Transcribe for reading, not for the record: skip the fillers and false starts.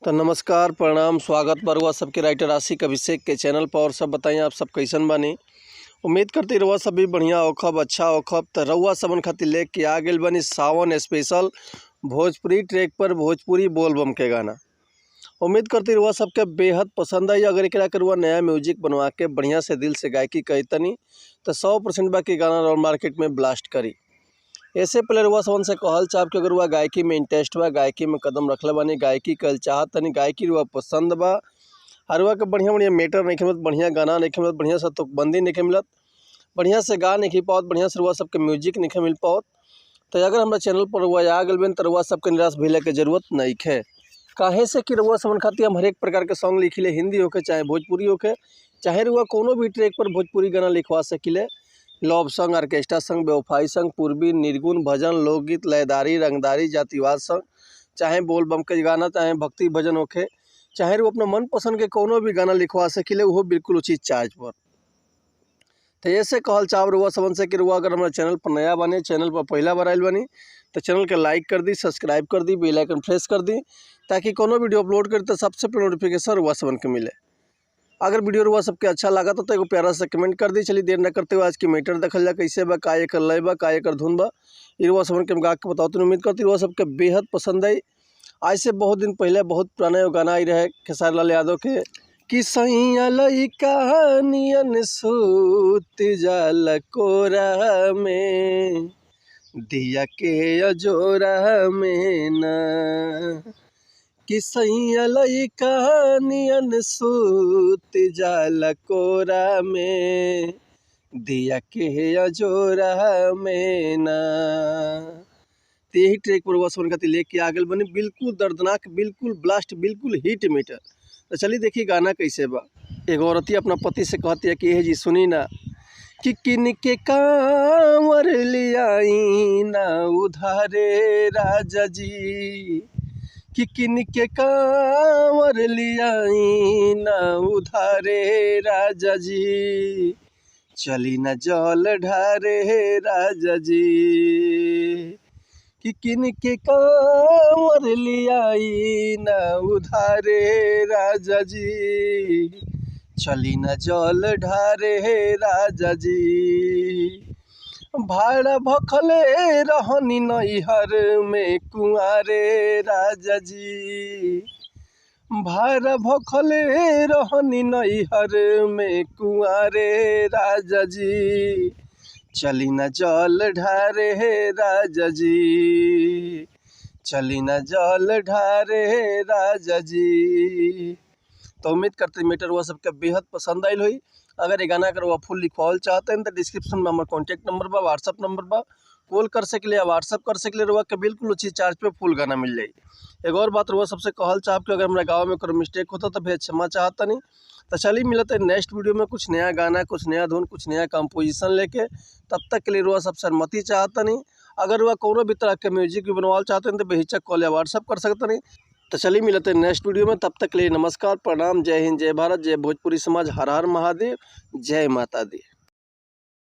तो नमस्कार, प्रणाम, स्वागत बरुआ सबके राइटर आशिक अभिषेक के चैनल पर। और सब बताइए आप सब कैसन बानी। उम्मीद करते रउआ सब भी बढ़िया होखब, अच्छा होखब। तो रउआ सबन खातिर लेके आ गेल बानी सावन स्पेशल भोजपुरी ट्रैक पर भोजपुरी बोलबम के गाना। उम्मीद करते रउआ सबके बेहद पसंद आई। अगर एकरा के रउआ नया म्यूजिक बनवा के बढ़िया से दिल से गायकी कहतनी तो 100% बाकी गाना और मार्केट में ब्लास्ट करी। ऐसे पहले रुआ सबन से कहल चाहब कि अगर रुआ गायकी में इंटरेस्ट बा, गायकी में कदम रखले बानी, गायकी कहल चाहतनी, गायकी रुआ पसंद बा, और रुआ के बढ़िया बढ़िया मैटर नहीं मिलत, बढ़िया गाना नहीं मिलत, बढ़िया से तुकबंदी नहीं मिलत, बढ़िया से गा नहीं पावत, बढ़िया से रुआ सबके म्यूजिक नहीं मिल पावत, तो अगर हमारा चैनल पर रुआ आ गल बन तो रुआ सबके निराश भइले के जरूरत नहीं है। काहे से कि रुआ सबन खातिर हम हरेक प्रकार के सॉन्ग लिखिले, हिंदी होके चाहे भोजपुरी होके, चाहे रुआ कोनो भी ट्रैक पर भोजपुरी गाना लिखवा सकिले। लव संग, ऑर्केस्ट्रा संग, बेवफाई संग, पूर्वी, निर्गुण, भजन, लोकगीत, लयदारी, रंगदारी, जातिवाद संग, चाहे बोल बम के गाना, चाहे भक्ति भजन होखे, चाहे वो अपना मन पसंद के कोनो भी गाना लिखवा सकिले, वो बिल्कुल उचित चार्ज पर। तो ऐसे कहल चाहब रुआ सबन से कि रुआ अगर हमारा चैनल पर नया बने, चैनल पर पहला बार आयल बनी तो चैनल के लाइक कर दी, सब्सक्राइब कर दी, बेल आइकन प्रेस कर दी, ताकि कोनो वीडियो अपलोड करी तो सबसे पहले नोटिफिकेशन रुआ सबन के मिले। अगर वीडियो रुआ सबके अच्छा लगा तो एगो प्यारा सा कमेंट कर दी। चलिए देर न करते हुए आज की मैटर देखल जा, कैसे बा, का एकर लय बा, का एकर धुन बा, ई रुआ सबन के हम गा के बताओ। तो उम्मीद करती रुआ सबके बेहद पसंद आई। आज से बहुत दिन पहले बहुत पुराना एगो गाना आई रहे खेसारी लाल यादव के कि सैया लइका नियन सूत जाल कोरा में, दिया के अजोरा में ना, कि सैया लइका नियन सूत जाल कोरा में, दिया के अजोरा में ना। तो यही ट्रैक पर वह खातिर लेके आ गए बनी, बिल्कुल दर्दनाक, बिल्कुल ब्लास्ट, बिल्कुल हिट मीटर। तो चलिए देखिए गाना कैसे बा। एगो औरती अपना पति से कहती है कि हे जी सुनी ना, कि किन के कांवर लियाई ना उधारे राजा जी, कि किन के कांवर लियाई ना उधारे राजा जी, चली न जल ढारे राजा जी, कि किन के कांवर लियाई ना उधारे राजा जी, चली न जल ढारे राजा जी। भाड़ा भखले रहनी नैहर में कुंवारे राजा जी, भाड़ा भखले रहनी नैहर में कुंवारे राजा जी, चली न जल ढारे राजा जी, चली न जल ढारे राजा जी। तो उम्मीद करते मीटर वह सबके बेहद पसंद आयल हुई। अगर ये गाना अगर वह फुल लिखवाल चाहते हैं तो डिस्क्रिप्शन में हमारे कॉन्टैक्ट नंबर बा, व्हाट्सअप नंबर बा, कॉल कर सकले या व्हाट्सअप कर सकले, रुआ के बिल्कुल उचित चार्ज पे फुल गाना मिल जाए। एक और बात रुआ सबसे कहल चाहब कि अगर हमारे गाँव में कोनो मिस्टेक होता तो भैया क्षमा चाहता नहीं। तो चलिए मिलते हैं नेक्स्ट वीडियो में कुछ नया गाना, कुछ नया धुन, कुछ नया कंपोजिशन लेके। तब तक के लिए रुआ सबसे अनुमति चाहता नहीं। अगर रुआ कोनो भी तरह के म्यूजिक भी बनवाल चाहते हैं तो बेहिचक कॉल या व्हाट्सअप कर सकते नहीं। तो चलिए मिलते हैं नेक्स्ट वीडियो में, तब तक के लिए नमस्कार, प्रणाम, जय हिंद, जय भारत, जय भोजपुरी समाज, हर हर महादेव, जय माता दी।